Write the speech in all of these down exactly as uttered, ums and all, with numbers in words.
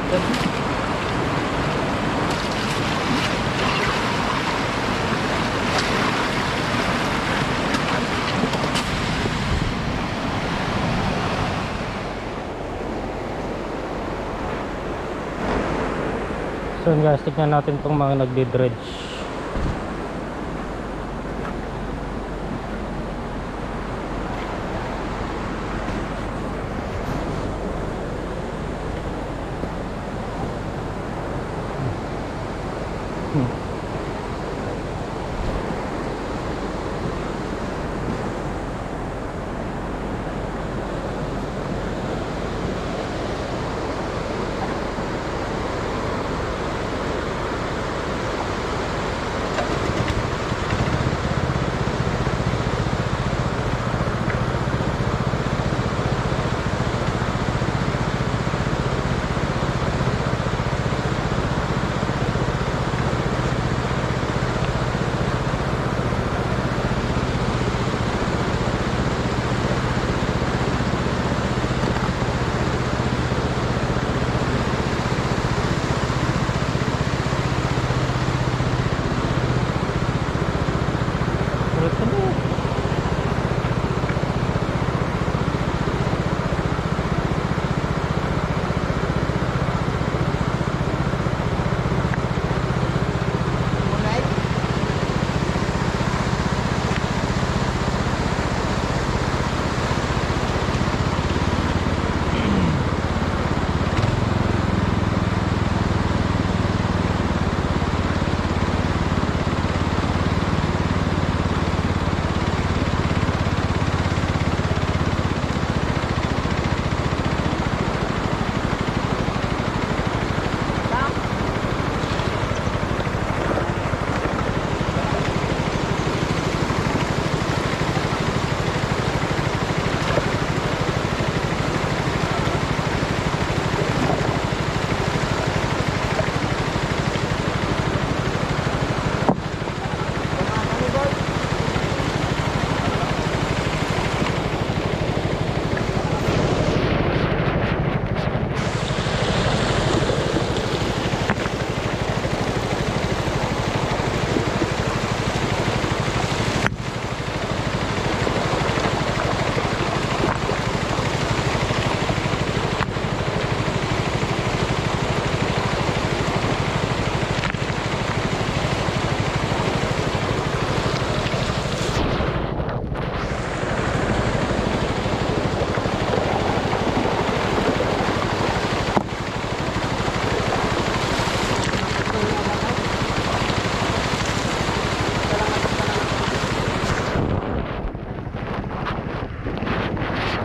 So yun guys, tignan natin tong mga nagdi-dredge.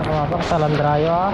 Ano nga ba? Salandrayo, ah.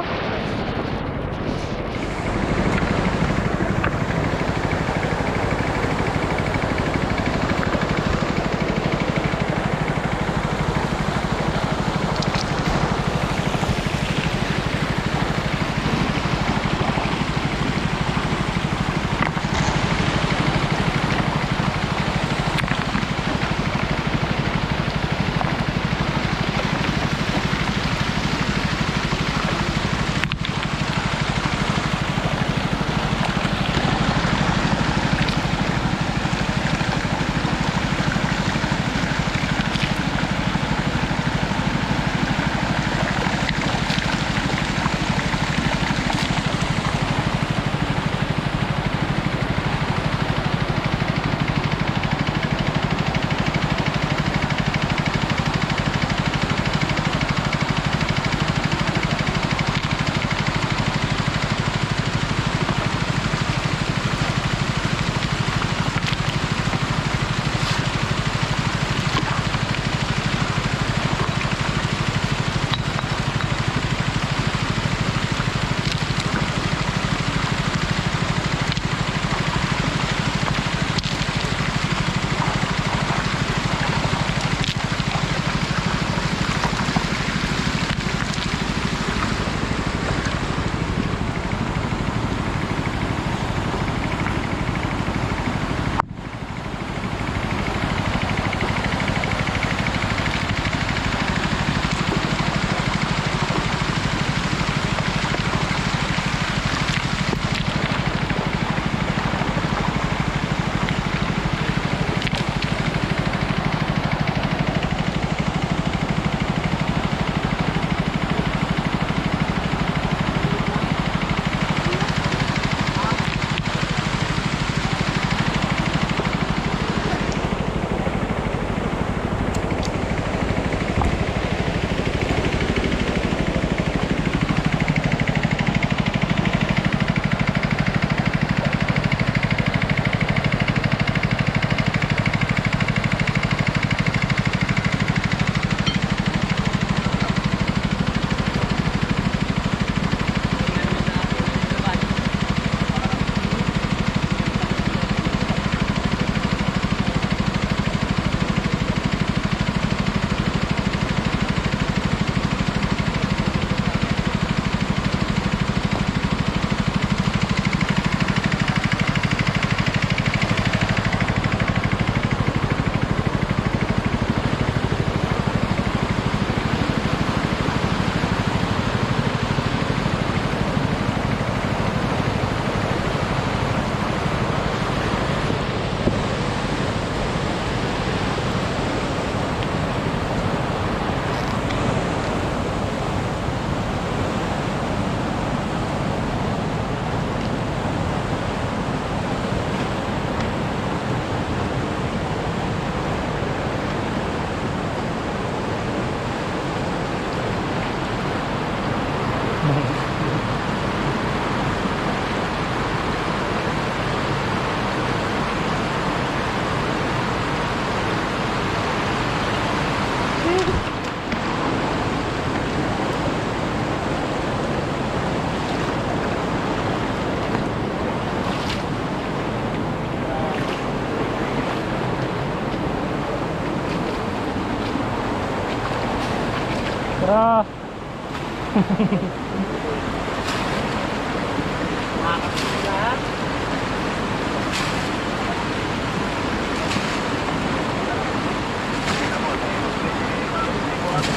Ah.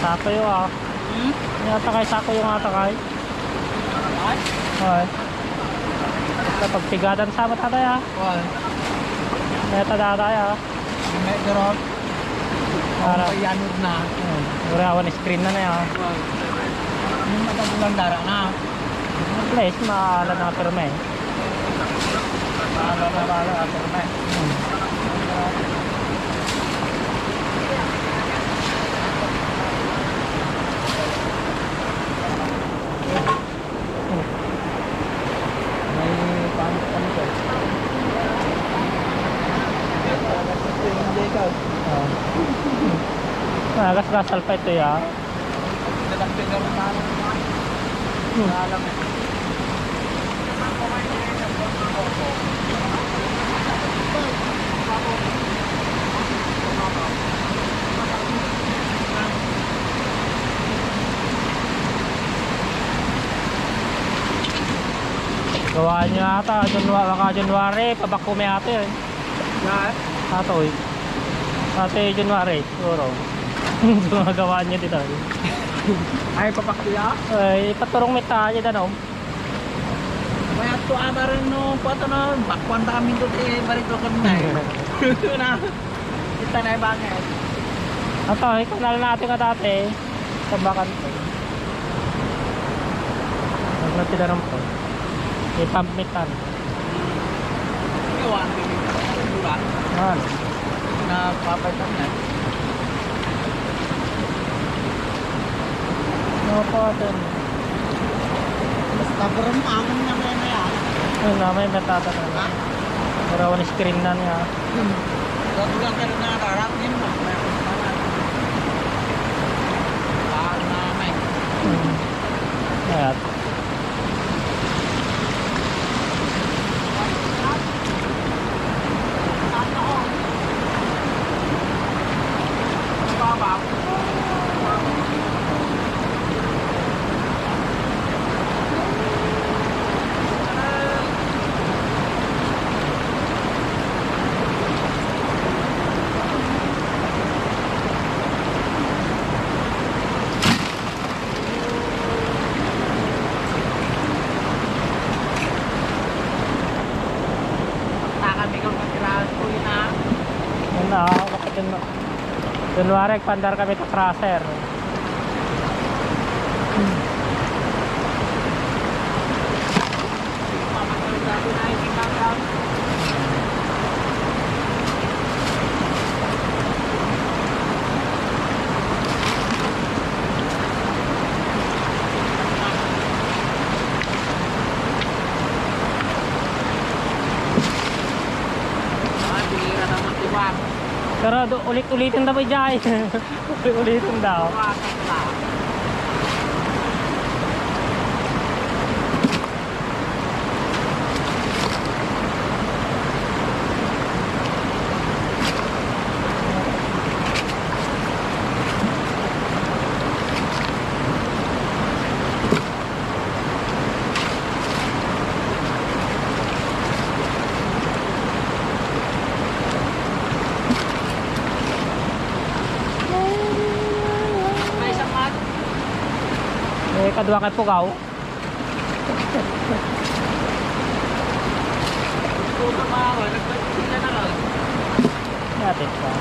Sako yung, ah. Hmm? Yung atakay, sako yung atakay. Ay? Ay. Basta pagtigadan sa mata tayo, ah. Ay. Meta data, ah. May pero Para. Ang payanod na. Hmm. Ura awan screen na na, ah. Ay. Yung matagulang dara na. Please, maalam na pirme. Maalam na, maalam na pirme. Hmm. May pangit kami, sir. Ah. Ah, gas-gasal pa ito, ya. Hmm. Gawaan nyo ata, January, baka January, pabakumi ata yun. Na? Atoy. Ate, January, siguro. Gumagawa niya dito. Ay, papakya? Ay, paturong mita, yun ano. May ato abaran no, pato no, bakwan ta kami to, eh, barito ko na, eh. Na, kita na yung bangin. Ato, ikanal natin ka dati. Sa bakan to. Huwag na tinaram ko. Ipampitan. Gawa, di ba? Ano? Napapalitan yan. Napapalitan. Basta buram, amon na may may ano. Ayun na, may matatan na. Ha? Para one screen na niya. Hmm. Bago lang kayo na darap, yun na. May, may, may. Ah, na, may. Hmm. Ayan. Basta kami kung matirahan ko yun, ah. Yun na, oh, bakit yun, no? January, pandar kami to crusher. Pero do-, ulit-ulitin daw, Jay. Ulit-ulitin daw. Eh, kadua kay pugaw. Natin pa.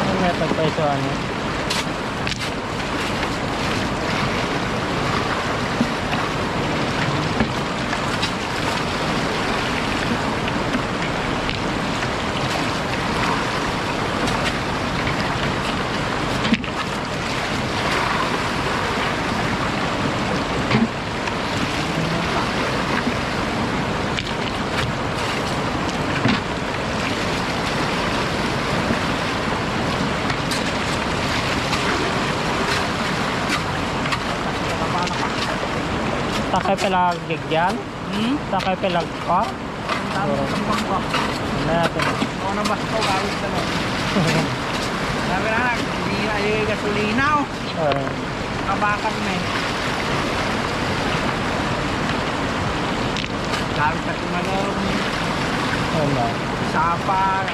Ano nga ito pa ito, ano? Sakay pala gagyan? Hmm? Sakay pala ka? Ang dami ng bangko. Ano natin? Ako na ba? Ikaw, gawin ka na. Sabi na, hindi na, eh, gasolina, oh. Eh. Kabakan na, eh. Gawin ka tumalong. Ano? Sapa.